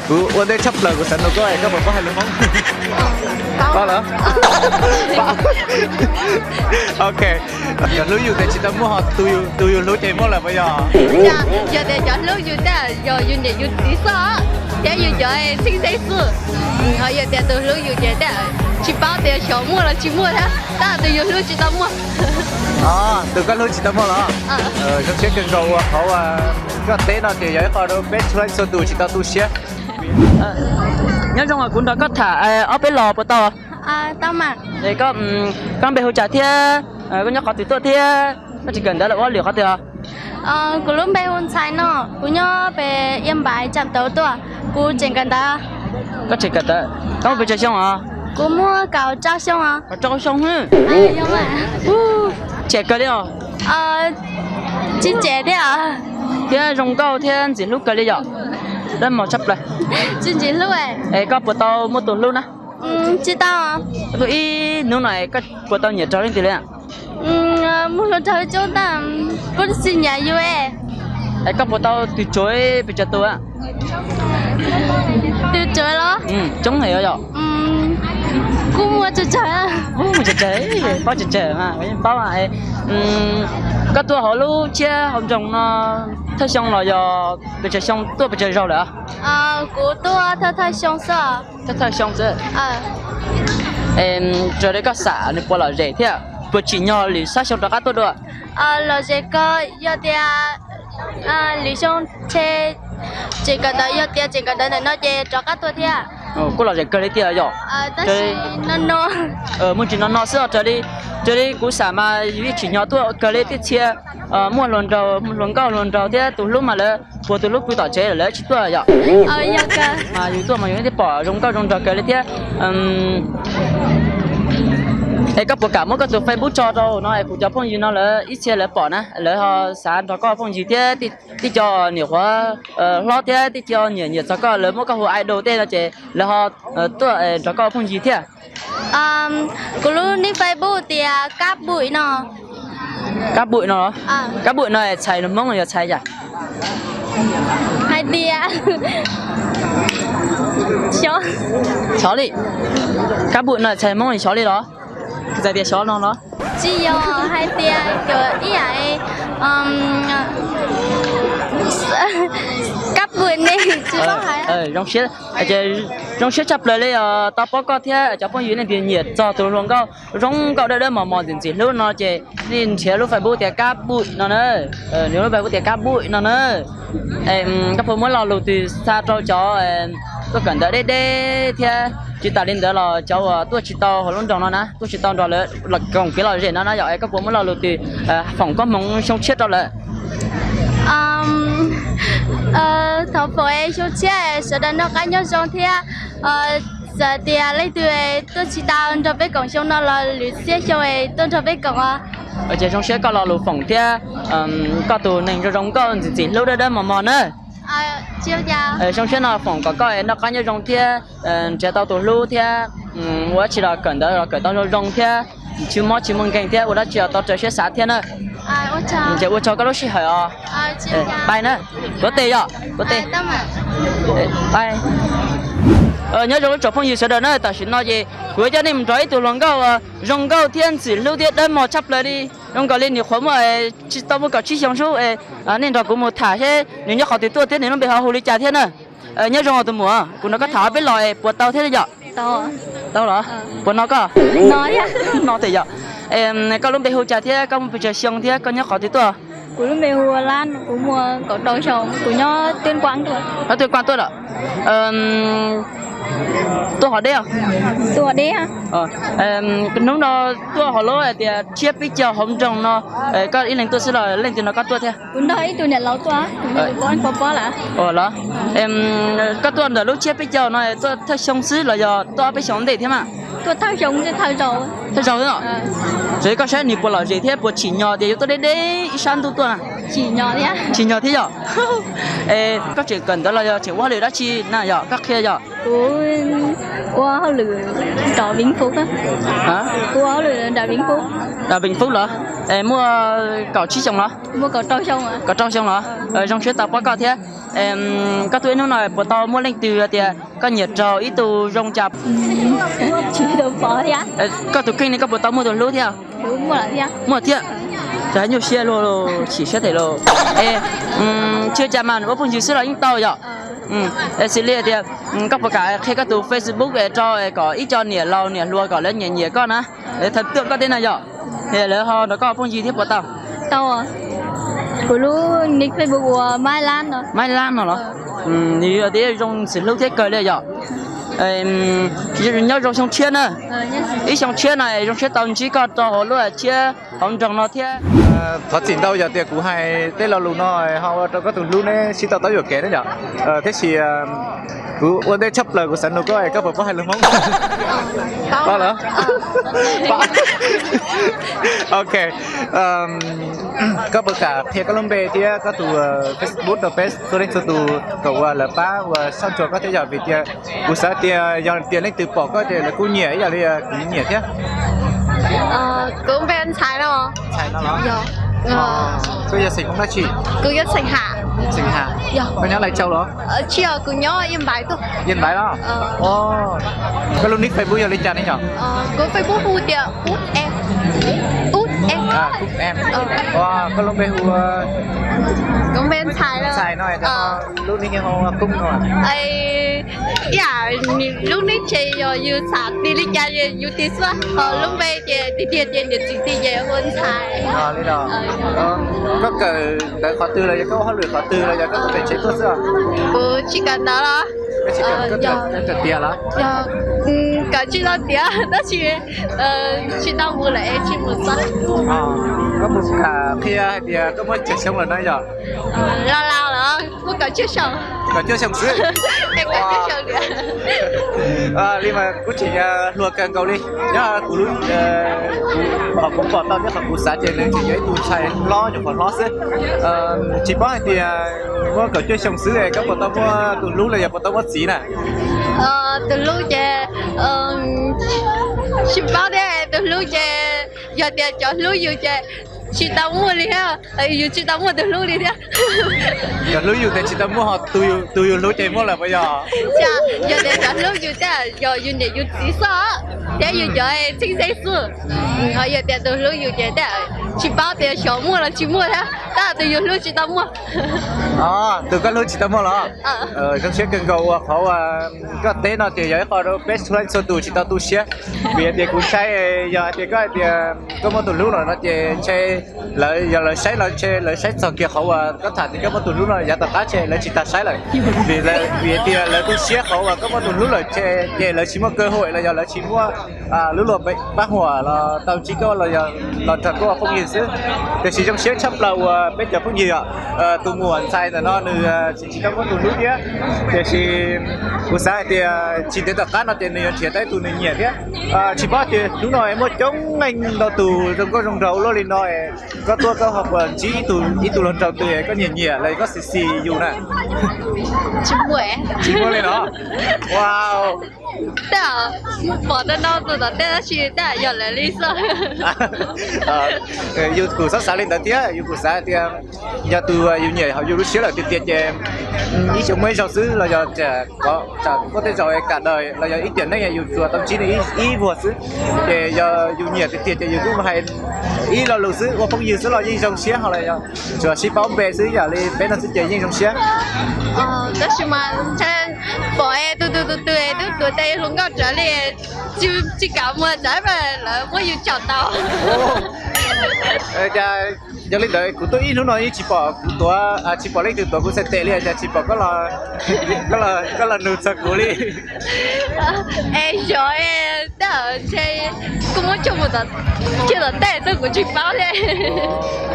Kuv ua ntej tshaj plaws kuv xav nug koj es koj puas paub hais lus Hmoob? Paub lawm. Ok. Cov hlub yus tias tsis tau muaj ho tus yus hlub ces muaj lawm puas yog? Yog tias cov hlub yus tias yog yus niam yus txiv xwb thiab yus cov txheeb xeeb xwb. Ho yog tias tus hlub yus ces tias tsis paub tias xyov muaj los tsis muaj thiab, tab tus yus hlub tsis tau muaj. Tus koj hlub tsis tau muaj los? Zoo siab kawg nkaus uas qhov uas koj teb no ces yog ib qho rau peb txhua leej txhua tus tsis tau tu siab. Nyob zoo, kuv nrog koj tham ob peb los puas tau? Koj npe hu cas thiab koj nyob qhov twg tuaj thiab koj tsis kawm ntawv los ua hauj lwm qhov twg os? Kuv lub npe hu Ntxhais no, kuv nyob pem Iab Npaiv Tsam Tauv tuaj, kuv tseem kawm ntawv. Koj tseem kawm ntawv, koj muaj pes tsawg xyoo os? Kuv muaj kaum rau xyoo os. Kaum rau xyoo. Tsem kawg li os. Tsis tsem thiab. Thiab zoo nkauj thiab ntxim hlub kawg li yom. Dab mos tshaj plaws. Tsis ntxim hlub. Es koj puas tau muaj tus hlub na? Tsis tau. Tuaj ib hnub no koj puas tau nyiam raug leej twg li? Muaj hluas nraug coob tab kuj tsis nyiam yus. Es koj puas tau tws tsuav pes tsawg tus? Tws tsuav los? Coob heev yom. Kuj muaj tsawg tsawg. Muaj tsawg tsawg, paub tsawg tsawg mas, yeej paub. Koj tuaj hauv lub tsiab hauv nroog no thawj xyoo los yog pes tsawg xyoo tuaj pes tsawg zaug lawm? Kuv tuaj thawj thawj xyoo xwb. Thawj thawj xyoo xwb. Raws li koj xav nws puas lom zem thiab puas tsim nyog lwm xab xyoo rov qab tuaj dua? Lom zem kawg, yog tias lwm xyoo tseem kawm ntawv, yog tias tseem kawm ntawv ntawm no ces rov qab tuaj thiab. Kuj lom zem kawg li tiag yom. Tab sis no no muaj ntsis no no xwb os. Raws li kuv xav mas yus yeej tsim nyog tuaj kawg li tiam sis muaj hluas nraug, hluas nkauj hluas nraug thiab tus hlub mas lawv puag tus hlub pw tom tsev lawv tsis tuaj yom. Mas yus tuaj mas yus thiaj pom zoo nkauj zoo nraug kawg li thiab. Es koj puas kam muab koj tus Facebook tso rau no es kuv cov phooj ywg no lawv ib txhia lawv pom na lawv ho xav nrog koj phooj ywg thiab tej co niam qhuav hlob thiab tej co nyiam nyiam txog koj lawv muab koj hu idol tej no ces lawv ho tuaj nrog koj phooj ywg thiab. Kuv lub nick Facebook tias Kab Buim no. Kab Buim no los? Kab Buim no txhais lus Hmoob yog txhais cas? Hais tias xyov. Xyov li. Kab Buim no txhais Hmoob xyov li los? Txhais tias xyov no los? Tsis yog, hais tias ib yam Kab Buim ne. Zoo siab, zoo siab tshaj plaws li os, tau paub koj thiab cov phooj ywg leej twg nyiam txog tus hluas nkauj zoo nkauj dawb dawb mos mos ntxim ntxim hlub no ces nej nrhiav lub Facebook tias Kab Buim no na. Nrhiav lub Facebook tias Kab Buim no na. Koj puas muaj lo lus twg xa rau cov tuaj kawm ntawv deb deb thiab tsis tas li ntawd los cov uas tuaj tsis tau hauv lub nroog no na, tuaj tsis tau nrog lawv koom kev lom zem no na yom, es koj puas muaj lo lus twg foom koob hmoov xyoo tshiab rau lawv? Thov foom xyoo tshiab sawv daws noj qab nyob zoo thiab txawm tias leej twg tuaj tsis tau nrog peb koom xyoo no los lwm xiab xyoo tuaj nrog peb koom os. Ces zoo siab koj lo lus foom thiab koj tus neeg zoo zoo nkauj ntxim ntxim hlub dawb dawb mos mos na. Zoo siab no foom kom koj noj qab nyob zoo thiab nrhiav tau tus hlub thiab ua dab tsi los kawm ntawv los kawm tau zoo zoo thiab tsis mob tsis muaj nkeeg thiab ua dab tsi los tau raws siab xav thiab na. Ces ua tsaug koj lub sij hawm os. Bye na. Kuv tes yom, kuv tes. Bye. Nyob zoo lub tsoom phooj ywg sawv daws na, tam sim no ces kuv yuav coj nej mus nrog ib tug hluas nkauj zoo nkauj thiab ntxim hlub thiab dawb mos tshaj plaws li, zoo nkaus li nws qhuav muaj tsis tau muaj kaum tsib xyoo xwb. Nej nrog kuv mus tham seb nws nyob qhov twg tuaj thiab nws lub npe ho hu li cas thiab na. Nyob zoo tus muam, kuv nrog koj tham ob peb los puas tau thiab yom? Tau los? Puas no koj? No tes yom. Koj lub npe hu cas thiab koj muaj pes tsawg xyoo thiab koj nyob qhov twg tuaj? Kuv lub npe hu Lab, kuv muaj kaum rau xyoo, kuv nyob Tuyên Quang tuaj. Nyob Tuyên Quang tuaj lawm. Tuaj hov deb os? Tuaj hov deb. Hnub no tuaj hauv lub hais tias tshiab peb caug hauv nroog no, koj ib leeg tuaj xwb los leej twg nrog koj tuaj thiab? Kuv nrog ib tug niam laus tuaj, kuv niam laus pov pov lawm. Los, koj tuaj ntawm lub tshiab peb caug no tuaj thawj xyoo xwb los yog tuaj ob peb xyoo ntej thiab mas? Tuaj thawj xyoo xwb, thawj zaug. Thawj zaug xwb os. Txawm koj saib nws puas lom zem thiab puas tsim nyog tias yuav tuaj deb deb ib sab ntuj tuaj na? Tsim nyog thiab. Tsim nyog thiab yom? Koj tseem kawm ntawv los yog tseem ua hauj lwm dab tsi na yom? Koj qhia yom. Kuv ua hauj lwm nram Vĩnh Phúc. Kuv ua hauj lwm nram Vĩnh Phúc. Nram Vĩnh Phúc los? Muaj kaum tsib xyoo los? Muaj kaum rau xyoo. Kaum rau xyoo los? Zoo siab tau pom koj thiab. Koj tus ib hnub no puas tau muaj leej twg tias koj nyiam raug ib tug zoo cas? Koj tus kheej ne koj puas tau muaj tus hlub thiab? Muaj thiab. Cas nyuaj siab luaj, chim siab thiab lauj. Es, ua cas mas ua phooj ywg xwb los yeej tau yom. Es xws li tias koj puas kam qhia koj tus Facebook rau kom ib co niam laus niam hluas kom lawv nyiam nyiam koj na, thawm tuaj koj tej no yom, es lawv ho nrog koj ua phooj ywg thiab puas tau? Tau. Kuv lub nick Facebook ua Maiv Lab no. Maiv Lab no los? Nws yog tias zoo xws hlub thiab kawg li yom. Nyob zoo xyoo tshiab na. Ib xyoo tshiab no zoo siab tau ntsib koj rau hauv lub tshiab hauv nroog no thiab. Thov txim ntau yog tias kuv hais tej lo lus no ho ua rau koj tus hlub neb sib tau taub yuam kev na yom. Tiam sis kuv ua ntej tshaj plaws kuv xav nug koj es koj puas paub hais lus Hmoob? Paub lawm. Ok. Koj puas kam qhia koj lub npe thiab koj tus Facebook rau peb txhua leej txhua tus kom uas lawv pab uas soj ntsuam koj thiab yom, vim tias kuv xav tias yog tias leej twg pom koj ces lawv kuj nyiam ib yam li kuv nyiam thiab. Kuv npe Ntxhais no. Ntxhais no los? Koj yog xeem Hmoob dab tsi? Kuv yog xeem Ham. Xeem Ham. Koj nyob Lai Châu los? Tsis yog, kuv nyob Yên Bái tuaj. Yên Bái los? Koj lub nick Facebook yog li cas ne yom? Kuv Facebook hu tias Ub Em. Ub Em. Ub Em. Koj lub npe hu? Kuv npe Ntxhais no. Ntxhais no, lub nick hu Kub no. Ib yam lub nick ces yog yus xav tis li cas yus tis xwb, ho lub npe ces tiag tiag ces niam txiv tis ces hu Ntxhais. Li los? Koj kawm ntawv qhov twg los yog koj ua hauj lwm qhov twg los yog koj tuaj pem tsev tuaj xwb? Kuv tsis kawm ntawv los. Koj tsis kawm, koj tias los? Kawm tsis tau tiav tab sis tsis tau mus lawm es tsis mus xwb. Koj puas kam qhia hais tias koj muaj tsawg xyoo lawm no yom? Los laus lawm, muaj kaum cuaj xyoo. Kaum cuaj xyoo xwb. Kaum cuaj xyoo tiag. Li mas kuj tseem hluas kawg nkaus li. Nyob kuv, qhov kuv pom tau thiab qhov kuv xav ces nws tseem yog ib tug ntxhais hlob nyuam qhuav hlob xwb. Tsis paub hais tias muaj kaum cuaj xyoo xwb es koj puas tau muaj tus hlub los yog puas tau muaj txiv na? Tus hlub ces tsis paub thiab, tus hlub ces yog tias cov hlub yus ces tsis tau muaj li thiab, yus tsis tau muaj tus hlub li thiab. Cov hlub yus ces tsis tau muaj, ho tus yus hlub ces muaj lawm puas yog? Yog tias cov hlub yus tej yog yus niam yus txiv xwb thiab yus cov txheeb xeeb xwb. Ho yog tias tus hlub yus ces tej tsis paub tias xyov muaj los tsis muaj thiab, tab tus yus hlub tsis tau muaj. Tus koj hlub tsis tau muaj los? Zoo siab kawg nkaus uas qhov uas koj teb no ces yog ib qho rau peb txhua leej txhua tus tsis tau tu siab. Vim hais tias kuv ntshai yog hais tias koj hais tias koj muaj tus hlub lawm no ces ntshe lawv, yog lawv saib los ntshe lawv saib txog kiag qhov uas koj tham tias koj muaj tus hlub no yav tom qab ntshe lawv tsis tas saib lawm. Vim, vim hais tias lawv tu siab qhov uas koj muaj tus hlub lawm ntshe ces lawv tsis muaj cơ hội los yog lawv tsis muaj lub luag pab huam los tau ntsib koj los yog los nrog koj ua phooj ywg xwb. Tiam sis zoo siab tshaj plaws uas peb cov phooj ywg os, tus muam ntxhais ntawm no nws tsis tau muaj tus hlub thiab, tiam sis kuv xav hais tias tsis ntev tom qab no ces nws yuav nrhiav tau ib tug nws nyiam thiab. Tsis paub tias hnub no muaj coob leej ntau tus zoo nkauj zoo nraug luaj li no, koj tuaj koj ho puas ntsib ib tug hluas nraug twg koj nyiam nyiam los koj xis xis yus na? Tsis muaj li no. Wow. Tej pom tej no tus tom tej tab sis tej yog lawv li xwb. Yus kuj xav xav li ntawd thiab, yus kuj xav tias yog tus yus nyiam hauv yus lub siab lawm tiag tiag ces ib xyoo muaj ib zaug xwb los yog tsam muaj tej zaum kam daws los yog ib tiam neej yus tsuas tau ntsib nws ib vuag xwb. Ces yog yus nyiam tiag tiag ces yus kuj hais ib lo lus xwb, ua phooj ywg xwb los yeej zoo siab, ho los yog tsuas sib paub npe xwb yam li peb no xwb ces yeej zoo siab. Tab sis mas pom tus tus tus tus tus tej hluas nkauj raws li tsis kam mus tsam lawv muab yus tsom tau. Yog li ntawd kuv tuaj ib hnub no yeej tsis pom kuv tuav, tsis pom leej twg tuav kuv txhais tes li, cas tsis pom koj los nug txog kuv li? Es yog, tej ntshe kuj muab coj mus tom, coj tom tej xwb kuv tsis paub thiab.